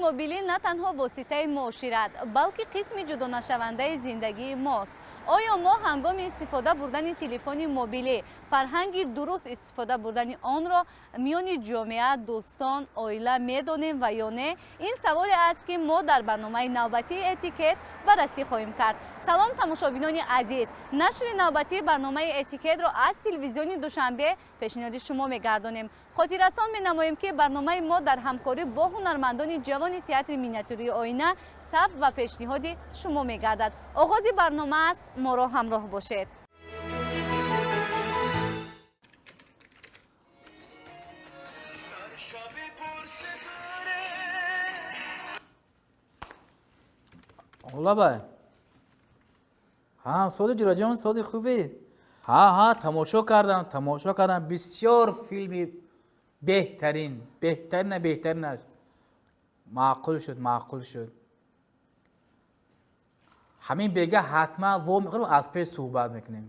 Мобилӣ на танҳо воситаи муошират, балки қисми ҷудонашавандаи зиндагии мост. Оё мо ҳангоми истифода бурдани телефони мобилӣ фарҳанги дуруст истифода бурдани онро миёни ҷомеа, дӯстон, оила медонем ва ё не? Ин саволе аст, ки мо дар барномаи навбатии Этикет баррасӣ хоҳем кард. Салом, тамошобинони азиз! Нашри навбатии барномаи Этикетро аз телевизиони Душанбе пешниҳоди шумо мегардонем. Хотиррасон менамоем, ки барномаи мо дар ҳамкорӣ бо ҳунармандони ҷавони театри миниатюрии Оина сабт ва пешниҳоди шумо мегардад. Оғози барнома аст, моро ҳамроҳ бошед. Лабай, ҳа, сози, ҷураҷон, сози, хубӣ? Ҳа, тамошо кардам, тамошо кардам. Бисёр филми беҳтарин, беҳтарина, беҳтаринаш. Маъқул шуд, маъқул шуд. Ҳамин бега ҳатман во мехӯрем, аз пеш суҳбат мекунем.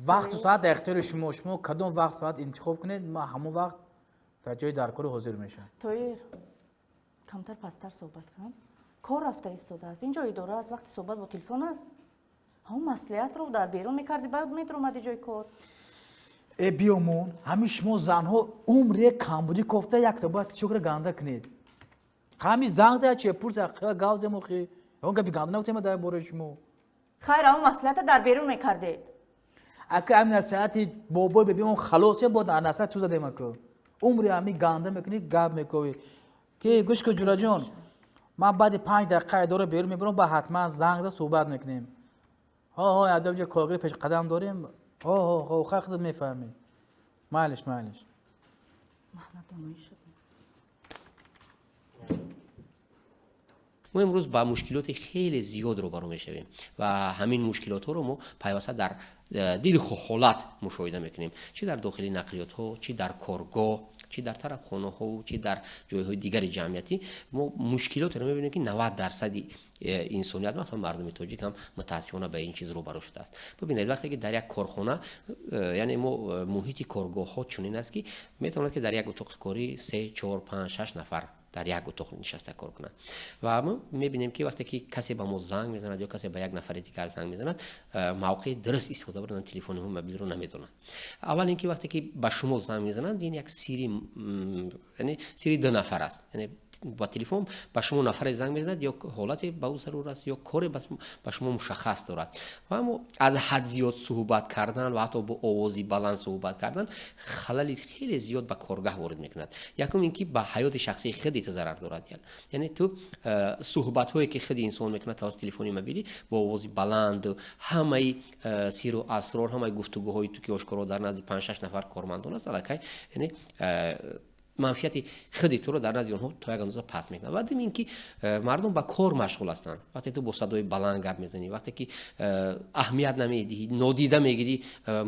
Вақту соат дар ихтиёри шумо. Шумо кадом вақт, соат интихоб кунед, ман ҳамон вақт дар ҷои даркорӣ ҳозир мешавам. Тоир, камтар пасттар суҳбат кун. Кор рафта истодааст. Инҷо идора аст, вақти суҳбат бо телефон аст? Ҳамон маслиҳатро дар берун мекардӣ, баъд медуромадӣ ҷои кор. Э, биёмон, ҳамин шумо занҳо умре камбудӣ кофта, якта бояд чокра ганда кунед. Ҳами занг зая, че пурса, гав земохи он гапи ганда нагуфтема дар бораи шумо. Хайр, ҳамон маслиҳата дар берун мекардед. Ака, ҳамин насиҳати бобои бебимон халос бод, насиҳат ту задем. Ака, умри ҳами ганда мекунӣ, гап мековӣ, ки гӯш кун, ҷураҷон, ман баъди 5 дақиқа идора берун мебарам, ба ҳатман занг зада суҳбат мекунем. Ҳо, ҳо, ядоҷа коргари пешқадам дорем. Ҳо, ҳо, ҳо, хай, худат мефаҳмӣ. Майлиш, майлиш. Маҳмадоноӣ шуд. Мо имрӯз ба мушкилоти хеле зиёд рӯбарӯ мешавем ва ҳамин мушкилотҳоро мо пайваста дар дили ҳолат мушоҳида мекунем, чӣ дар дохили нақлиётҳо, чӣ дар коргоҳ, чӣ дар тарабхонаҳову чӣ дар ҷойҳои дигари ҷамъиятӣ. Мо мушкилотеро мебинем, ки 90 дарсади инсоният, масалан мардуми тоҷик ҳам мутаассифона ба ин чиз рӯбарӯ шудааст. Бибинед, вақте ки дар як корхона, яъне мо муҳити коргоҳҳо чунин аст, ки метавонад, ки дар як утоқи корӣ се, чор, панҷ, шаш нафар дар як утоқ нишаста кор кунанд. Ва мо мебинем, ки вақте ки касе ба мо занг мезанад ё касе ба як нафари дигар занг мезанад, мавқеи дуруст истифода бурдан телефони мобилро намедонанд. Аввал ин ки вақте ки ба шумо занг мезананд, ин як сири, яъне сири ду нафар аст. Яъне ба телефон ба шумо нафаре занг мезанад, ё ҳолате ба ӯ зарур аст, ё коре ба шумо мушаххас дорад. Ва аммо аз ҳад зиёд суҳбат кардан ва ҳатто бо овози баланд суҳбат кардан халали хеле зиёд ба коргаҳ ворид мекунад. Якум ин ки ба ҳаёти шахсии худи ту зарар дорад. Яъне ту суҳбатҳое ки худи инсон мекунад тавассути телефони мобилӣ бо овози баланд, ҳамаи сиру асрор, ҳамаи гуфтугӯҳои ту, ки ошкоро дар назди панҷ-шаш нафар кормандон аст, аллакай яъне манфиати худи туро дар назди онҳо то як андоза паст мекунад. Ва дим ин ки мардум ба кор машғул ҳастанд. Вақте ту бо садои баланд гап мезанӣ, вақте ки аҳамият намедиҳӣ, нодида мегирӣ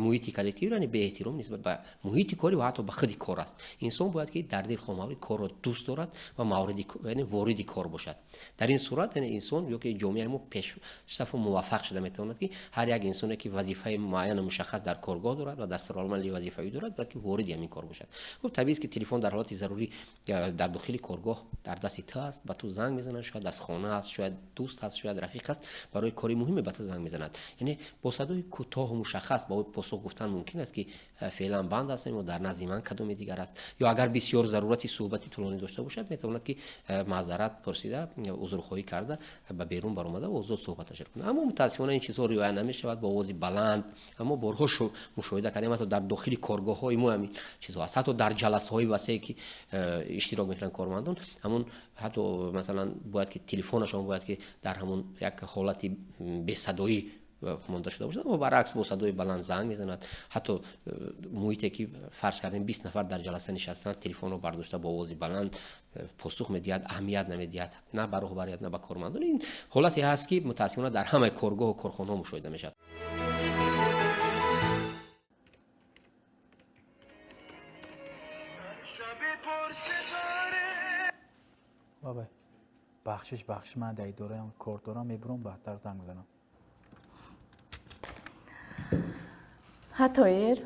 муҳити коллективро, яъне беэҳтиром нисбат ба муҳити корӣ ва ҳатто ба худи кор аст. Инсон бояд ки дар дил хоҳ маврид корро дӯст дорад ва мавриди, яъне вориди кор бошад. Дар ин сурат, яъне инсон ё ки ҷомеаи мо пешсафу муваффақ шуда метавонад, ки ҳар як инсоне ки вазифаи муайяну мушаххас дар коргоҳ дорад ва дастурамали вазифаӣ дорад, бояд ки вориди ҳамин кор бошад. Хуб, табиист, ки телефон дар ҳолати зарурӣ дар дохили коргоҳ дар дасти ту аст, ба ту занг мезанад, шояд аз хона аст, шояд дӯст аст, шояд рафиқ аст, барои кори муҳиме ба ту занг мезанад. Яъне бо садои кӯтоҳу мушаххас ба ӯ посух гуфтан мумкин аст, ки феълан банд ҳастем ё дар назди ман кадоме дигар аст. Ё агар бисёр зарурати суҳбати тӯлонӣ дошта бошад, метавонад, ки маъзарат пурсида, узрхоҳӣ карда, ба берун баромада, озод суҳбаташро кунад. Аммо мутаассифона ин чизҳо риоя намешавад. Бо овози баланд аммо борҳо мушоҳида кардем, ҳатто дар дохили коргоҳҳои мо ҳамин чизҳо аст. Ҳатто дар ҷаласаҳои васее, ки иштирок мекунанд кормандон, ҳамон ҳатто масалан бояд ки телефонашон бояд ки дар ҳамон як ҳолати бесадоӣ монда шуда бошад, аммо баръакс бо садои баланд занг мезанад. Ҳатто муҳите ки фарз кардем 20 нафар дар ҷаласа нишастанд, телефонро бардошта, бо овози баланд посух медиҳад, аҳамият намедиҳад на ба роҳбарият, на ба кормандон. Ин ҳолате ҳаст, ки мутаассифона дар ҳамаи коргоҳу корхонаҳо мушоҳида мешавад. Бабай, бахшиш, бахшиш, ман дар идораам кор дорам, мебурам, баъдтар занг мезанам. Ҳа, Тоир,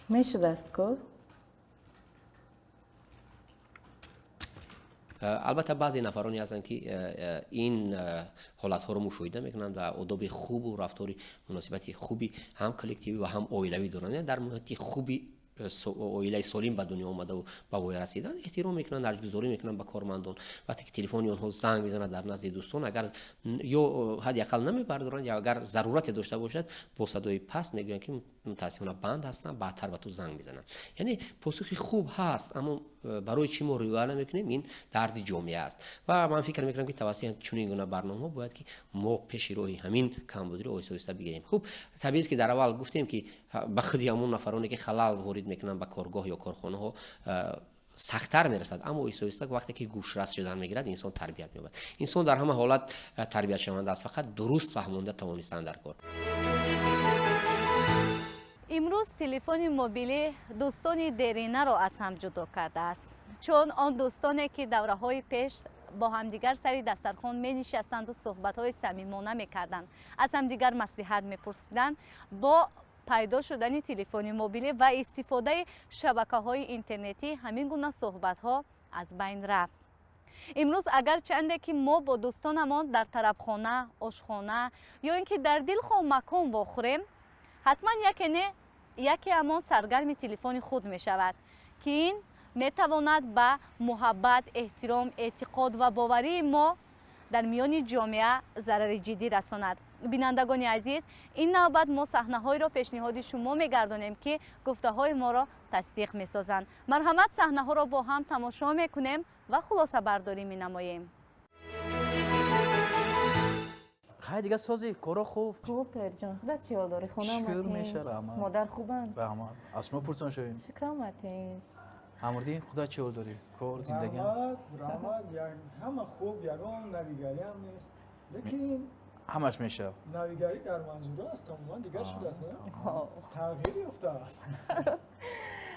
мешудааст ку. Албатта, баъзе нафароне ҳастанд, ки ин ҳолатҳоро мушоҳида мекунанд ва одоби хубу рафтори муносибати хуби ҳам коллективӣ ва ҳам оилавӣ доранд, дар муҳити хуби оилаи солим ба дунё омадаву ба воя расиданд, эҳтиром мекунанд, арҷгузорӣ мекунанд ба кормандон. Вақте ки телефони онҳо занг мезанад дар назди дӯстон, агар ё ҳадди ақал намебардоранд, ё агар зарурате дошта бошад, бо садои паст мегӯянд, ки мутаассифона банд ҳастам, баъдтар ба ту занг мезанам. Яъне посухи хуб ҳаст, аммо барои чӣ мо риоя намекунем? Ин дарди ҷомеа аст ва ман фикр мекунам, ки тавассути чунин гуна барномаҳо бояд ки мо пеши роҳи ҳамин камбудиро оҳиста оҳиста бигирем. Хуб, табиист, ки дар аввал гуфтем, ки ба худи ҳамон нафароне, ки халал ворид мекунанд ба коргоҳ ё корхонаҳо, сахттар мерасад, аммо оҳиста оҳиста, вақте ки гӯшрас шудан мегирад, инсон тарбият меёбад. Инсон дар ҳама ҳолат тарбиятшаванда аст, фақат дуруст фаҳмонда тавонистан дар кор. Имрӯз телефони мобилӣ дӯстони деринаро аз ҳам ҷудо кардааст, чун он дӯстоне, ки давраҳои пеш бо ҳамдигар сари дастархон менишастанду суҳбатҳои самимона мекарданд, аз ҳамдигар маслиҳат мепурсиданд, бо пайдо шудани телефони мобилӣ ва истифодаи шабакаҳои интернетӣ ҳамин гуна суҳбатҳо аз байн рафт. Имрӯз агарчанде ки мо бо дӯстонамон дар тарабхона, ошхона ё ин ки дар дилхоҳ макон вохӯрем, ҳатман яке не якеамон саргарми телефони худ мешавад, ки ин метавонад ба муҳаббат, эҳтиром, эътиқод ва боварии мо дар миёни ҷомеа зарари ҷиддӣ расонад. Бинандагони азиз, ин навбат мо саҳнаҳоеро пешниҳоди шумо мегардонем, ки гуфтаҳои моро тасдиқ месозанд. Марҳамат, саҳнаҳоро бо ҳам тамошо мекунем ва хулосабардорӣ менамоем. Хай, дига сози коро хуб? Хуб, Тоирҷон, худат чӣ ҳол дорӣ? Хона? Шукр, меша, раҳмат. Модар хубанд? Раҳмат, аз шумо пурсон шавем. Шукр, омадед. Амридин, худат чӣ ҳол дорӣ? Кор, зиндагӣ? Раҳмат, раҳмат, ҳама хуб, ягон навигариам нест, лекин Ҳамаш мешавад. Навигарӣ дар манзура аст, тамоман дигар шудааст, тағйир ёфтааст.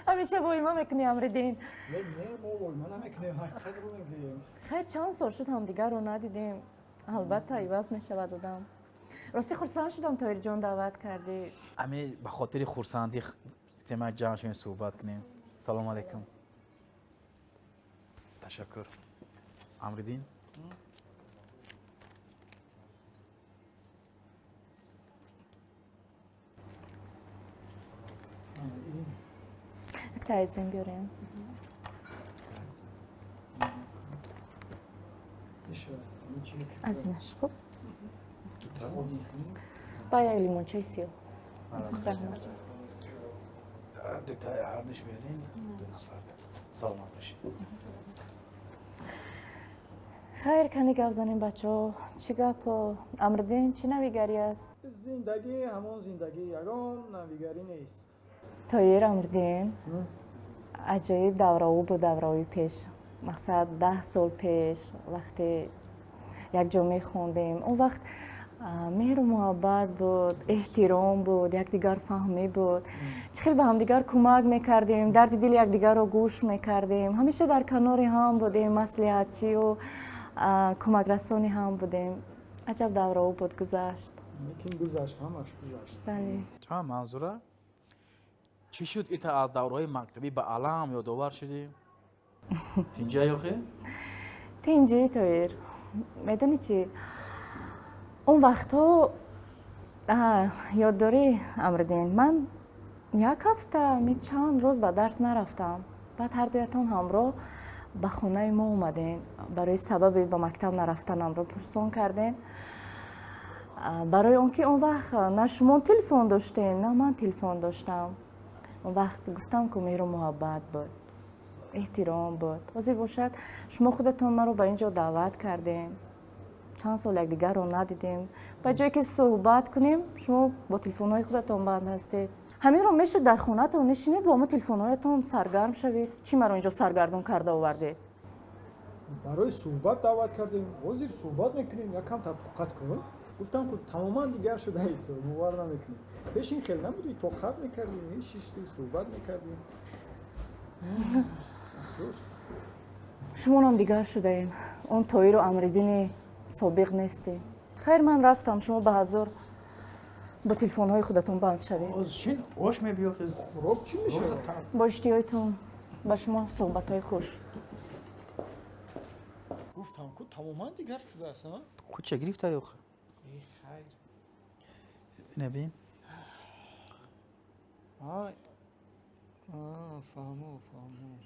Ҳамеша воима мекунӣ, Амридин. Не, не, мо воима намекунем, ҳақиқатро мегӯем. Хайр, чанд сол шуд ҳамдигарро надидем, албатта иваз мешавад одам. Рости, хурсанд шудам, Тоирҷон, даъват кардӣ. Ами ба хотири хурсандӣ тема ҷамъ шавем, суҳбат кунем. Салому алайкум. Ташаккур, Амридин. Якта айзем биёрем. Аз инаш хуб, ба як лимончаи сиёҳ. Раҳмат. Дутаи ҳардуш берин, ду нафар. Саломат бошед. Хайр, кани гап занем, бачаҳо. Чӣ гапо, Амридин, чӣ навигарӣ аст? Зиндагӣ ҳамон зиндагӣ, ягон навигарӣ нест. Тоир, Амридин, аҷоиб давраҳо буд, давраҳои пеш, мақсад 10 сол пеш, вақте якҷо мехондем. Он вақт меҳру муҳаббат буд, эҳтиром буд, якдигарфаҳмӣ буд. Чӣ хел ба ҳамдигар кӯмак мекардем, дарди дили якдигарро гӯш мекардем, ҳамеша дар канори ҳам будем, маслиҳатчию кӯмакрасони ҳам будем. Аҷаб давраҳо буд, гузашт. Лекин гузашт, ҳамаш гузашт. Бале. Манзура, чӣ шуд, ита аз давраҳои мактабӣ ба алам ёдовар шудӣ? Тинҷа ёхе? Тинҷӣ, Тоир. Медонӣ чӣ, он вақтҳо, ёд дорӣ, Амридин, ман як ҳафта ми чанд рӯз ба дарс нарафтам. Баъд ҳардуятон ҳамроҳ ба хонаи мо омадем, барои сабаби ба мактаб нарафтанамро пурсон кардем. Барои он ки он вақт на шумо телефон доштем, на ман телефон доштам. Он вақт гуфтам ку, меҳру муҳаббат буд, эҳтиром буд. Ҳозир бошад, шумо худатон маро ба ин ҷо даъват кардем, чанд сол якдигарро надидем, ба ҷое ки суҳбат кунем, шумо бо телефонҳои худатон банд ҳастед. Ҳаминро мешуд дар хонатон нишинед, бо мо телефонҳоятон саргарм шавед. Чӣ маро инҷо саргардон карда овардед? Барои суҳбат даъват кардем, ҳозир суҳбат мекунем, якамтар тоқат кун. Гуфтам ку, тамоман дигар шудаи ту, бовар намекунӣ. Пеш ин хел набудӣ, тоқат мекардӣ, мешиштӣ, суҳбат мекардӣ. Афсӯс. Шумонам дигар шудаем, он Тоиру Амридини собиқ нестем. Хайр, ман рафтам, шумо ба ҳазор бо телефонҳои худатон банд шавед. Чин ош мебиёхи? Хӯрок чӣ мешавад? Бо иштиҳоятон. Ба шумо суҳбатҳои хуш. Гуфтам ку тамоман дигар шудааст, а? Куча гирифтари охир. Э, хайр. Ина бин. Ай. А, фаҳмо, фаҳмо.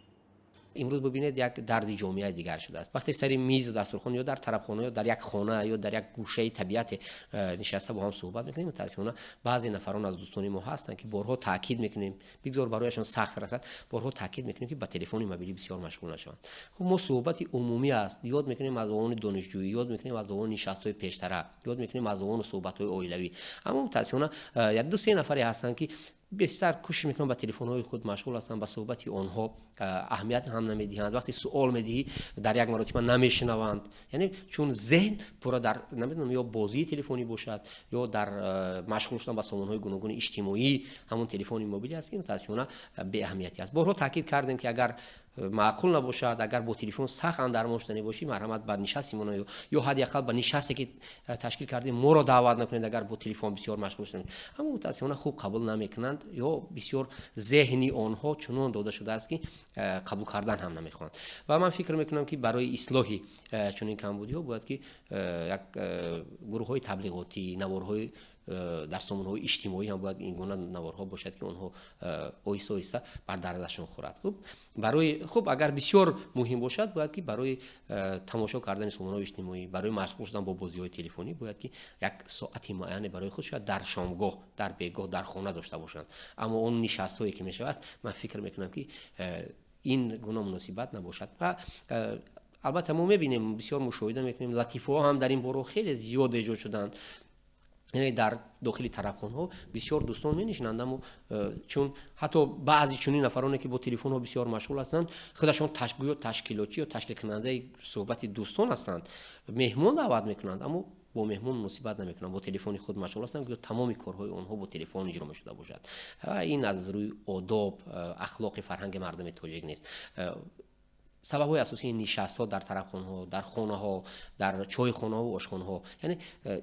Имрӯз бибинед, як дарди ҷомеаи дигар шудааст. Вақте сари мизу дастурхон ё дар тарабхона ё дар як хона ё дар як гӯшаи табиате нишаста бо ҳам суҳбат мекунем, мутаассифона баъзе нафарон аз дӯстони мо ҳастанд, ки борҳо таъкид мекунем, бигзор барояшон сахт расад, борҳо таъкид мекунем, ки ба телефони мобилӣ бисёр машғул нашаванд. Хуб, мо суҳбати умумӣ аст, ёд мекунем аз овони донишҷӯӣ, ёд мекунем аз овони нишастҳои пештара, ёд мекунем аз овони суҳбатҳои оилавӣ. Аммо мутаассифона як ду се нафаре ҳастанд, ки бештар кӯшиш мекунанд, ба телефонҳои худ машғул ҳастанд, ба суҳбати онҳо аҳамият ҳам намедиҳанд. Вақте суол медиҳӣ, дар як маротиба намешунаванд, яъне чун зеҳн пурра дар, намедонам, ё бозии телефонӣ бошад, ё дар машғул шудан ба сомонаҳои гуногуни иҷтимоӣ, ҳамон телефони мобилӣ аст, ки мутаассифона беаҳамиятӣ аст. Борҳо таъкид кардем, ки агар маъқул набошад, агар бо телефон сахт андармон шуданӣ бошӣ, марҳамат, ба нишасти мо ё ҳадди ақал ба нишасте, ки ташкил кардем, моро даъват накунед, агар бо телефон бисёр машғул шуданед. Аммо мутаассифона хуб қабул намекунанд ё бисёр зеҳни онҳо чунон дода шудааст, ки қабул кардан ҳам намехоҳанд. Ва ман фикр мекунам, ки барои ислоҳи чунин камбудиҳо бояд ки як гурӯҳҳои таблиғотӣ, наворҳои дар сомонаҳои иҷтимоӣ ҳам бояд ин гуна наворҳо бошад, ки онҳо оҳиста оҳиста бар дардашон хӯрад. Хуб, барои хуб, агар бисёр муҳим бошад, бояд ки барои тамошо кардани сомонаҳои иҷтимоӣ, барои машғул шудан бо бозиҳои телефонӣ бояд ки як соати муайяне барои худ шояд дар шомгоҳ, дар бегоҳ, дар хона дошта бошанд. Аммо он нишастҳое ки мешавад, ман фикр мекунам, ки ин гуна муносибат набошад. Ва албатта мо мебинем, бисёр мушоҳида мекунем, латифаҳо ҳам дар ин боро хеле зиёд эҷод шуданд. Яъне дар дохили тарабхонҳо бисёр дӯстон менишинанд, аммо чун ҳатто баъзе чунин нафароне, ки бо телефонҳо бисёр машғул ҳастанд, худашон гӯё ташкилотчӣ ё ташкилкунандаи суҳбати дӯстон ҳастанд, меҳмон даъват мекунанд, аммо бо меҳмон муносибат намекунанд, бо телефони худ машғул ҳастанд, гӯё тамоми корҳои онҳо бо телефон иҷро мешуда бошад. Ин аз рӯи одоб, ахлоқи фарҳанги мардуми тоҷик нест. Сабабҳои асосии нишастҳо дар тарабхонаҳо, дар хонаҳо, дар чойхонаҳо, ошхонаҳо, яъне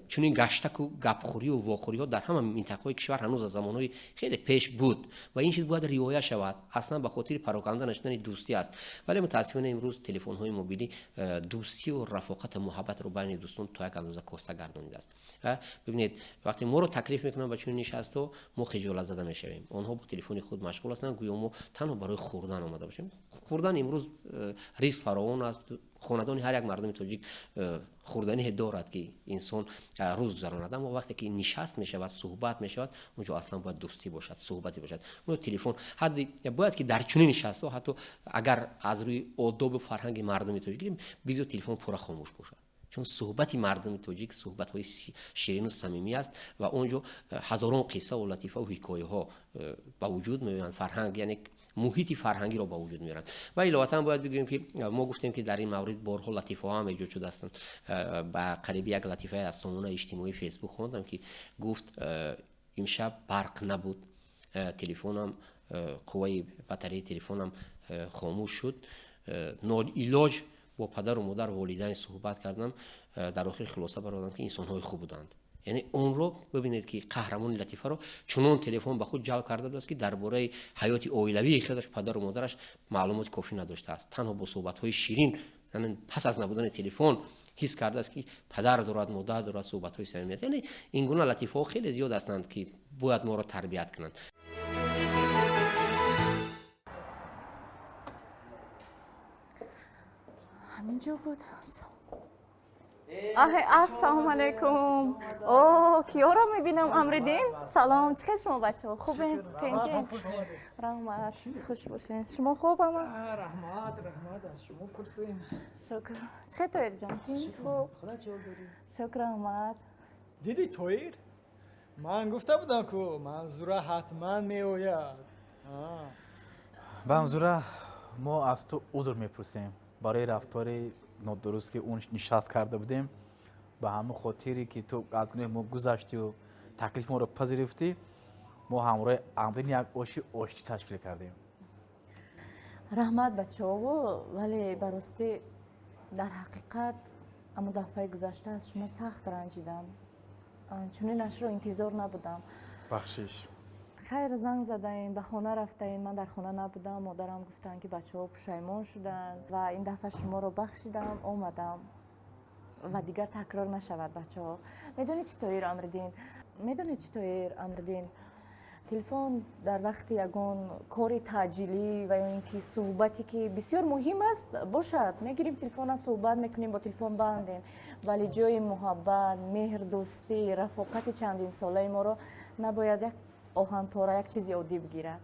чунин гаштаку гапхӯриву вохӯриҳо дар ҳама минтақаҳои кишвар ҳанӯз аз замонҳои хеле пеш буд ва ин чиз бояд риоя шавад, аслан ба хотири пароканда нашудани дӯстӣ аст. Вале мутаассифона имрӯз телефонҳои мобилӣ дӯстию рафоқату муҳаббатро байни дӯстон то як андоза коста гардонидааст. Бибинед, вақте моро таклиф мекунанд ба чунин нишастҳо, мо хиҷолатзада мешавем. Онҳо бо телефони худ машғул ҳастанд, гӯё мо танҳо барои хӯрдан омада бошем. Хӯрдан имрӯз ризқ фаровон аст, хонадони ҳар як мардуми тоҷик хӯрдание дорад, ки инсон рӯз гузаронад. Аммо вақте ки нишаст мешавад, суҳбат мешавад, он ҷо аслан бояд дӯстӣ бошад, суҳбате бошад. Телефон ҳадди бояд ки дар чунин нишастҳо, ҳатто агар аз рӯи одобу фарҳанги мардуми тоҷик гирем, бигзор телефон пурра хомӯш бошад, чун суҳбати мардуми тоҷик суҳбатҳои ширину самимӣ аст ва он ҷо ҳазорон қиссаву латифаву ҳикояҳо ба вуҷуд меоянд, фарҳанг, яъне муҳити фарҳангиро ба вуҷуд меоранд. Ва иловатан бояд бигӯем, ки мо гуфтем, ки дар ин маврид борҳо латифаҳо ҳам эҷод шудаастанд. Ба қариби як латифае аз сомонаи иҷтимоии Фейсбук хондам, ки гуфт: имшаб барқ набуд, телефонам, қувваи батареи телефонам хомӯш шуд, ноилоҷ бо падару модар, волидайн суҳбат кардам, дар охир хулоса баровардам, ки инсонҳои хуб буданд. Яъне онро бибинед, ки қаҳрамони латифаро чунон телефон ба худ ҷалб карда будааст, ки дар бораи ҳаёти оилавии худаш, падару модараш маълумоти кофӣ надоштааст. Танҳо бо суҳбатҳои ширин пас аз набудани телефон ҳис кардааст, ки падар дорад, модар дорад, суҳбатҳои самимӣ аст. Яъне ин гуна латифаҳо хеле зиёд ҳастанд, ки бояд моро тарбият кунанд. Ҳамин ҷо буд. Ассалому алайкум. О, киёро мебинам? Амриддин, салом. Чӣ хел шумо, бачаҳо, хубен? Тинҷен? Раҳмат, хуш бошен. Шумо хуб ама? Раҳмат, раҳмат, аз шумо пурсем. Шукр. Чӣ хел, Тоирҷон, тинҷ, хуб? Шукр, раҳмат. Дидӣ, Тоир, ман гуфта будам, ку Манзура ҳатман меояд. Манзура, мо аз ту узр мепурсем барои рафтори нодуруст, ки он нишаст карда будем. Ба ҳамин хотире, ки ту аз гуноҳи мо гузаштию таклифи моро пазируфтӣ, мо ҳамроҳи Амрин як оши оштӣ ташкил кардем. Раҳмат, бачаҳово, вале ба ростӣ, дар ҳақиқат, аммо дафъаи гузашта аз шумо сахт ранҷидам. Чунинашро интизор набудам. Бахшиш. Хайр, занг задаен, ба хона рафтаен, ман дар хона набудам. Модарам гуфтанд, ки бачаҳо пушаймон шуданд ва ин дафъа шуморо бахшидам, омадам. Ва дигар такрор нашавад, бачаҳо. Медонед чӣ, Тоир Амриддин? Медонед чӣ, Тоир Амриддин? Телефон дар вақти ягон кори таъҷилӣ ва ё ин ки суҳбате ки бисёр муҳим аст бошад, мегирем телефона, суҳбат мекунем, бо телефон бандем, вале ҷои муҳаббат, меҳр, дӯстӣ, рафоқати чандинсолаи моро набояд як оҳантора, як чизи оддӣ бигирад.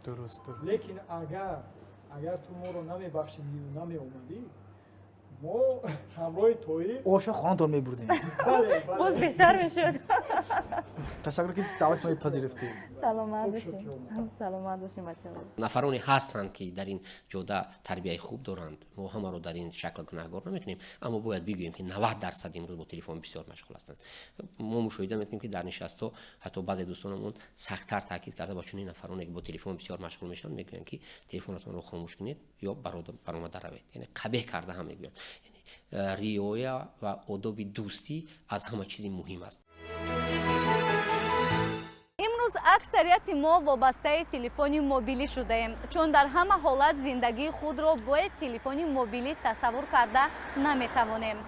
Дуруст, дуруст. Лекин агар ту моро намебахшидию намеомадӣ, мо ҳамроҳи Тоир оша хонатон мебурдем. Боз беҳтар мешуд. Ташаккур, ки даъвати моро пазируфтед. Саломат бошем, саломат бошем, бачаҳо. Нафароне ҳастанд, ки дар ин ҷода тарбияи хуб доранд. Мо ҳамаро дар ин шакл гунаҳгор намекунем, аммо бояд бигӯем, ки 90% имрӯз бо телефон бисёр машғул ҳастанд. Мо мушоҳида мекунем, ки дар нишастҳо ҳатто баъзе дӯстонамон сахттар таъкид карда ба чунин нафароне, ки бо телефон бисёр машғул мешаванд, мегӯянд, ки телефонатонро хомӯш кунед ё баромада равед, яъне қабеҳ карда ҳам мегӯянд. Риоя ва одоби дӯстӣ аз ҳама чизи муҳим аст. Имрӯз аксарияти мо вобастаи телефони мобилӣ шудаем, чун дар ҳама ҳолат зиндагии худро бояд телефони мобилӣ тасаввур карда наметавонем.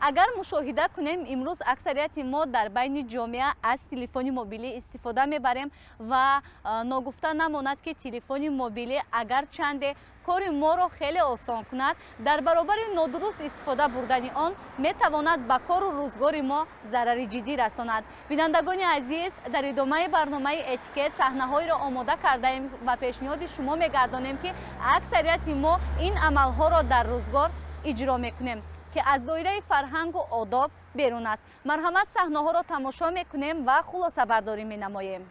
Агар мушоҳида кунем, имрӯз аксарияти мо дар байни ҷомеа аз телефони мобилӣ истифода мебарем ва ногуфта намонад, ки телефони мобилӣ агар чанде кори моро хеле осон кунад, дар баробари нодуруст истифода бурдани он метавонад ба кору рӯзгори мо зарари ҷиддӣ расонад. Бинандагони азиз, дар идомаи барномаи этикет саҳнаҳоеро омода кардаем ва пешниҳоди шумо мегардонем, ки аксарияти мо ин амалҳоро дар рӯзгор иҷро мекунем, ки аз доираи фарҳангу одоб берун аст. Марҳамат, саҳнаҳоро тамошо мекунем ва хулосабардорӣ менамоем.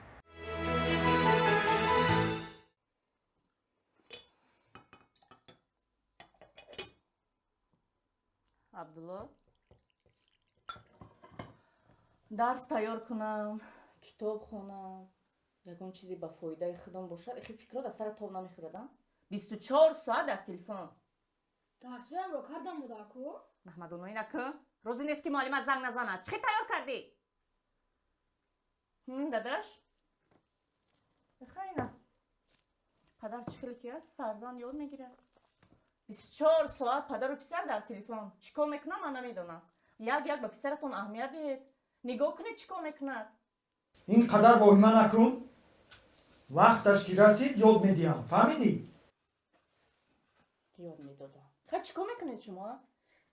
Абдулло, дарс тайёр кунам, китоб хонам, ягон чизе ба фоидаи худам бошад, ихи фикрот аз сара тоб намехӯрадам. 24 соат дар телефон. Дарсоямро кардам, модарку. Маҳмадонои наку, рӯзе нест, ки муаллимат занг назанад. Чӣ хел тайёр кардӣ, дадаш? Бихайна, падар чӣ хеле ки аст, фарзанд ёд мегирад. 24 соат падару писар дар телефон. Чӣ кор мекунам, ман намедонам. Як як ба писаратон аҳамият диҳед, нигоҳ кунед, чӣ кор мекунад. Ин қадар воҳима накун. Вақташ ки расид, ёд медиҳам, фаҳмидӣ? Ёд медодам. Ха, чӣ кор мекунед шумо?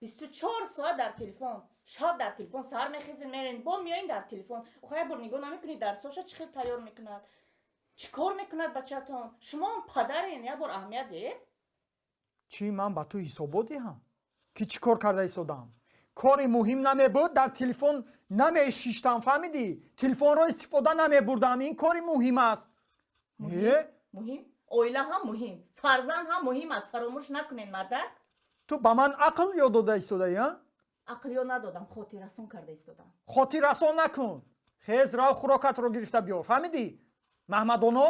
24 соат дар телефон, шаб дар телефон, саҳар мехезен, мерен, бо меоин, дар телефон. Охо, як бор нигоҳ намекунед, дарсоша чӣ хел тайёр мекунад, чӣ кор мекунад бачаатон? Шумоам падарен, як бор аҳамият диҳед. Чӣ, ман ба ту ҳисобот диҳам, ки чӣ кор карда истодам? Кори муҳим намебуд, дар телефон намешиштам, фаҳмидӣ? Телефонро истифода намебурдам. Ин кори муҳим аст. Муҳим? Оила ҳам муҳим, фарзанд ҳам муҳим аст, фаромӯш накунед, мардак. Ту ба ман ақл ёд дода истодаӣ, а? Ақл ёд надодам, хотиррасон карда истодам. Хотиррасон накун. Хез, рав, хӯрокатро гирифта биёр, фаҳмидӣ, Маҳмадоно?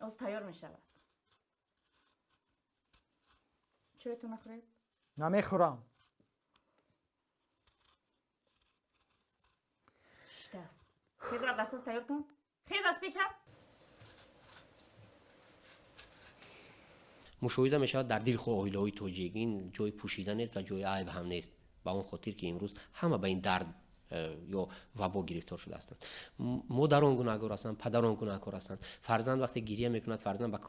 Оз тайёр мешавад. Чоятон нахӯред? Намехӯрам. Шиштааст. Хез, рав, дарсро тайёр кун. Хез аз пешам. Мушоҳида мешавад, дар дилхоҳ оилаҳои тоҷик ин ҷои пӯшида нест ва ҷои айб ҳам нест, ба он хотир ки имрӯз ҳама ба ин дард ё вабо гирифтор шудаастанд. Модарон гунаҳкор ҳастанд, падарон гунаҳкор ҳастанд. Фарзанд вақте гирия мекунад, фарзанд ба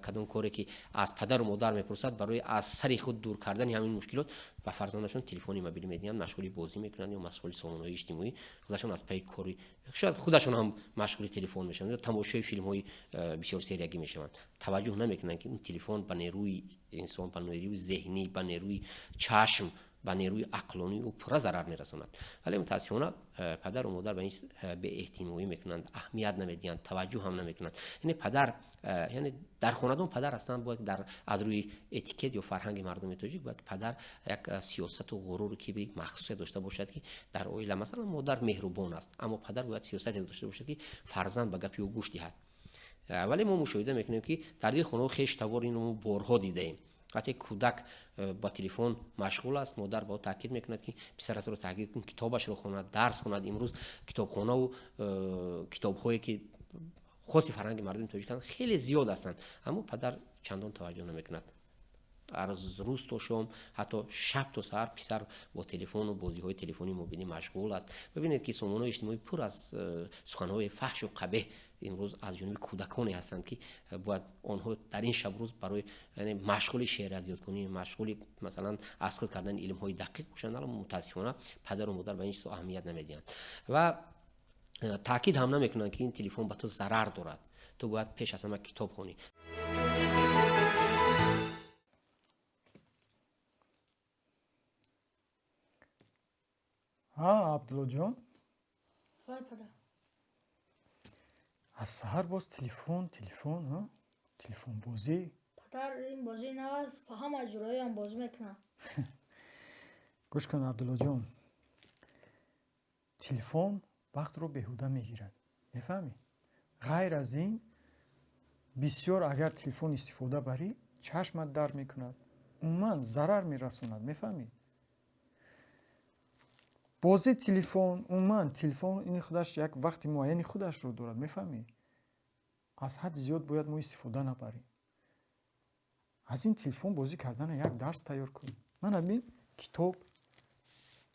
кадом коре ки аз падару модар мепурсад, барои аз сари худ дур кардани ҳамин мушкилот ба фарзандашон телефони мобилӣ медиҳанд, машғули бозӣ мекунанд ё машғули сомонаҳои иҷтимоӣ. Худашон аз пайи кори, шояд худашон ҳам машғули телефон мешаванд ё тамошои филмҳои бисёр сериягӣ мешаванд. Таваҷҷӯҳ намекунанд, ки он телефон ба нерӯи инсон, ба нерӯи зеҳнӣ, ба нерӯи чашм, ба нерӯи ақлонии ӯ пурра зарар мерасонад. Вале мутаассифона падару модар ба ин беэҳтимоӣ мекунанд, аҳамият намедиҳанд, таваҷҷӯҳ ҳам намекунанд. Яъне падар, яъне дар хонадон падар ҳастанд, бояд дар аз рӯи этикет ё фарҳанги мардуми тоҷик бояд падар як сиёсату ғуруру кибри махсусе дошта бошад, ки дар оила, масалан, модар меҳрубон аст, аммо падар бояд сиёсате дошта бошад, ки фарзанд ба гапи ӯ гӯш диҳад. Вале мо мушоҳида мекунем, ки дар дили хонаҳо хештавор инро мо борҳо дидаем. Вақте кӯдак ба телефон машғул аст, модар ба ӯ таъкид мекунад, ки писаратро таъкид кун, китобашро хонад, дарс хонад. Имрӯз китобхонаву китобҳое ки хоси фарҳанги мардуми тоҷиканд, хеле зиёд ҳастанд, аммо падар чандон таваҷҷӯҳ намекунад. Аз рӯз то шом, ҳатто шаб то саҳар писар бо телефону бозиҳои телефони мобилӣ машғул аст. Бибинед, ки сомонаҳои иҷтимоӣ пур аз суханҳои фаҳшу қабеҳ имрӯз аз ҷониби кӯдаконе ҳастанд, ки бояд онҳо дар ин шабрӯз барои машғули шеъразёдкунӣ, машғули, масалан, аз худ кардани илмҳои дақиқ бошанд. Аммо мутаассифона падару модар ба ин чизҳо аҳамият намедиҳанд ва таъкид ҳам намекунанд, ки ин телефон ба ту зарар дорад, ту бояд пеш аз ҳама китоб хонӣ. Ҳа, Абдуллоҷон. Вай, падар. Аз саҳар боз телефон, телефон, телефонбозӣ. Падар, ин бозӣ нав аст, ҳама ҷуроиам бозӣ мекунанд. Гӯш кун, Абдуллоҷон, телефон вақтро беҳуда мегирад, мефаҳмӣ? Ғайр аз ин, бисёр агар телефон истифода барӣ, чашмат дард мекунад, умуман зарар мерасонад, мефаҳмӣ? Бозӣ телефон, умуман телефон ин худаш як вақти муайяни худашро дорад, мефаҳмӣ? Аз ҳад зиёд бояд мо истифода набарем. Аз ин телефон бозӣ кардана як дарс тайёр кун. Мана бин, китоб,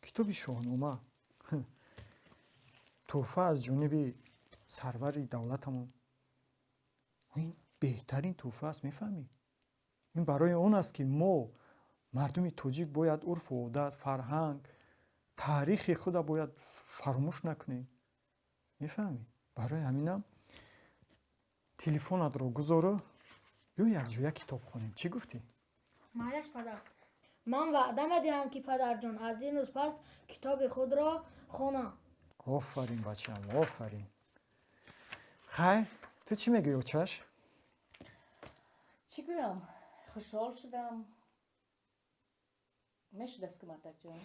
китоби Шоҳнома, тӯҳфа аз ҷониби сарвари давлатамон. Ин беҳтарин тӯҳфа аст, мефаҳмӣ? Ин барои он аст, ки мо мардуми тоҷик бояд урфу одат, фарҳанг, таърихи худа бояд фаромӯш накунем, мефаҳмӣ? Барои ҳаминам телефонатро гузору биё якҷоя китоб хонем. Чӣ гуфтӣ? Майлаш, падар. Ман ваъда медиҳам, ки, падарҷон, аз ин рӯз пас китоби худро хонам. Офарин, бачаам, офарин. Хайр, ту чӣ мегӯӣ, очаш? Чӣ гӯям, хушҳол шудам. Мешудаст ку, мардакҷон?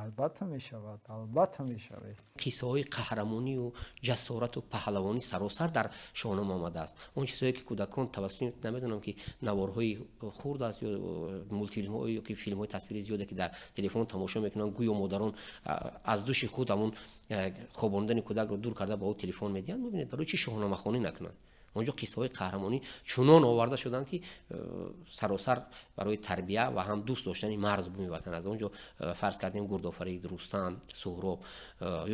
Албатта мешавад, албатта мешавад. Қиссаҳои қаҳрамонию ҷасорату паҳлавонӣ саросар дар Шоҳнома омадааст. Он чизҳое, ки кӯдакон тавассути, намедонам, ки наворҳои хурд аст ё мултфилмҳо ё ки филмҳои тасвири зиёде, ки дар телефон тамошо мекунанд, гӯё модарон аз души худ ҳамон хобондани кӯдакро дур карда ба ӯ телефон медиҳанд. Бибинед, барои чӣ шоҳномахонӣ накунанд? Онҷо қиссаҳои қаҳрамонӣ чунон оварда шуданд, ки саросар барои тарбия ва ҳам дӯст доштани марзу буми ватан аст. Онҷо, фарз кардем, Гурдофарид, Рустам, Суҳроб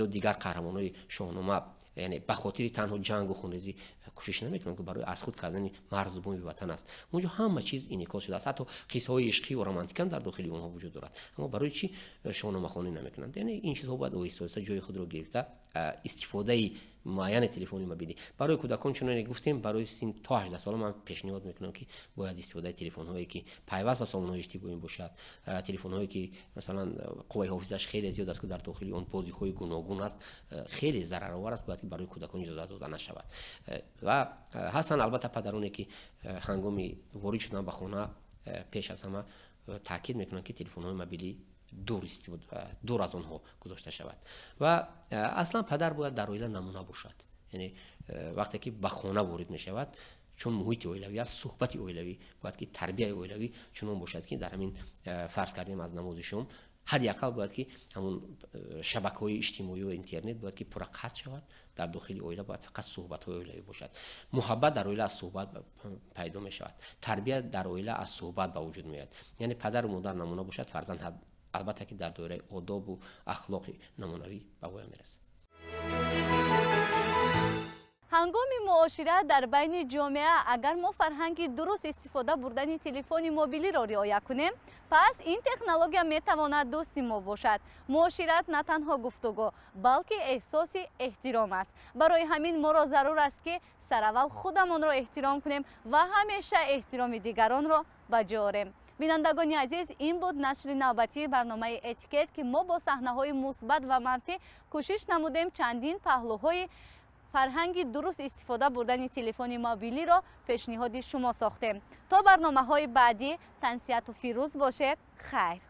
ё дигар қаҳрамонҳои Шоҳнома, яъне ба хотири танҳо ҷангу хунрезӣ кӯшиш намекунанд, ки барои аз худ кардани марзу буми ватан аст. Онҷо ҳама чиз инъикос шудааст, ҳатто қиссаҳои ишқию романтикам дар дохили онҳо вуҷуд дорад. Аммо барои чӣ шоҳномахонӣ намекунанд? Яъне ин чизҳо бояд оҳиста оҳиста ҷои худро гирифта, истифодаи муайяни телефони мобилӣ барои кӯдакон, чуноне гуфтем, барои син то 18 сола ман пешниҳод мекунам, ки бояд истифодаи телефонҳое, ки пайваст ба сомонаҳои иҷтимоӣ бошад, телефонҳое, ки масалан қувваи ҳофизааш хеле зиёд аст, ки дар дохили он бозиҳои гуногун аст, хеле зараровар аст, бояд ки барои кӯдакон иҷозат дода нашавад. Ва ҳастанд, албатта, падароне, ки ҳангоми ворид шудан ба хона пеш аз ҳама таъкид мекунанд, ки телефонҳои мобилӣ дур аз онҳо гузошта шавад. Ва аслан падар бояд дар оила намуна бошад. Яъне вақте ки ба хона ворид мешавад, чун муҳити оилавӣ аст, суҳбати оилавӣ бояд, ки тарбияи оилавӣ чунон бошад, ки дар ҳамин, фарз кардем, аз намози шом ҳадди ақал бояд ки ҳамон шабакаҳои иҷтимоӣ ва интернет бояд ки пурра қатъ шавад. Дар дохили оила бояд фақат суҳбатҳои оилавӣ бошад. Муҳаббат дар оила аз суҳбат пайдо мешавад, тарбия дар оила аз суҳбат ба вуҷуд меояд. Яъне падару модар намуна бошад, фарзанд албатта ки дар доираи одобу ахлоқи намунавӣ ба воя мерасад. Ҳангоми муошират дар байни ҷомеа агар мо фарҳанги дуруст истифода бурдани телефони мобилиро риоя кунем, пас ин технология метавонад дӯсти мо бошад. Муошират на танҳо гуфтугӯ, балки эҳсоси эҳтиром аст. Барои ҳамин моро зарур аст, ки сараввал худамонро эҳтиром кунем ва ҳамеша эҳтироми дигаронро ба ҷо орем. Бинандагони азиз, ин буд нашри навбатии барномаи Этикет, ки мо бо саҳнаҳои мусбат ва манфӣ кӯшиш намудем чандин паҳлӯҳои фарҳанги дуруст истифода бурдани телефони мобилиро пешниҳоди шумо сохтем. То барномаҳои баъдӣ тансиҳату фирӯз бошед. Хайр.